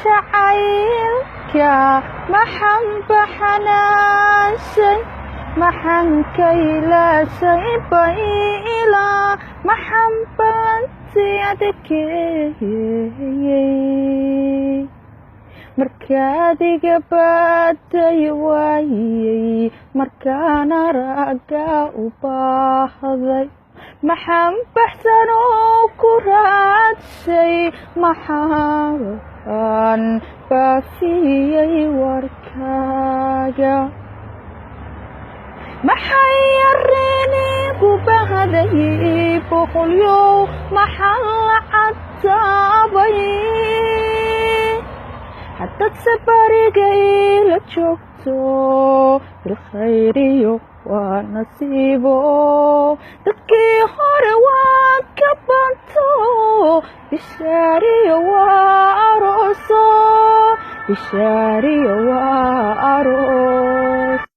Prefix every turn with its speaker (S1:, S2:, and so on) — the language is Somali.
S1: Jacaylka maxan baxanaashay, maxan ka ilaashay bayla, maxan balanti adkeeyey? Markaad iga baday waayey, markaan aragga u baahday, maxaan baxsanoo ku raadshay? Maxaan baafiyey warkaaga? Maxay arinigu bahday boqolyow? Maxaan la cataabay? Haddaad sabariga ila joogto, bilkhayriyo waa nasiibo. Dadkii hore waa ka banto, bishaariyo waa arooso, bishaariyo waa